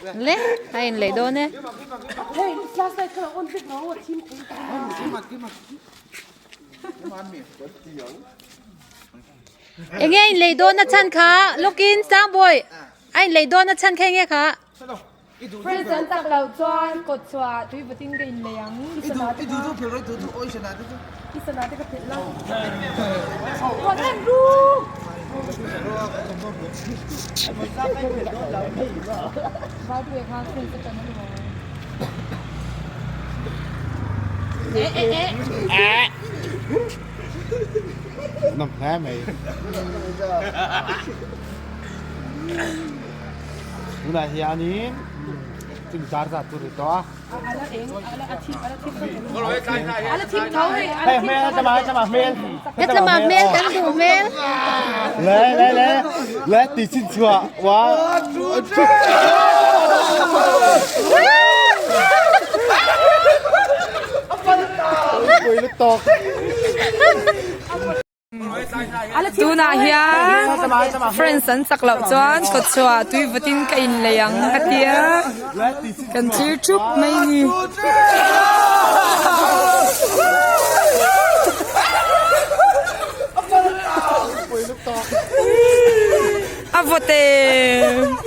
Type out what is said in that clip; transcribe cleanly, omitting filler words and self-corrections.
Le, a in lei dawn e. Enge in lei dawn a chhan kha lawkin Sangbawi a in lei dawn a chhan kha enge kha? Friends an tak loh chuan kawt chhuah tui vatin ka in lei ang. I sana te kha I sana te ka phelh la. Rawn en ru! Valpuia khan friends a tan a ni maw? Nawm hle mai. Tunah hianin chumi dar zat chu ri tawh a. Hei hmel tlama tlama hmel. He tlama hmel kan duh hmel. Le le le le ti chin chhuah wa. Pui lutuk. Tunah hian friends an chak loh chuan kawtchhuah tui vatin ka in lei ang a tia kan thlir thup mai a ni. A vawt em.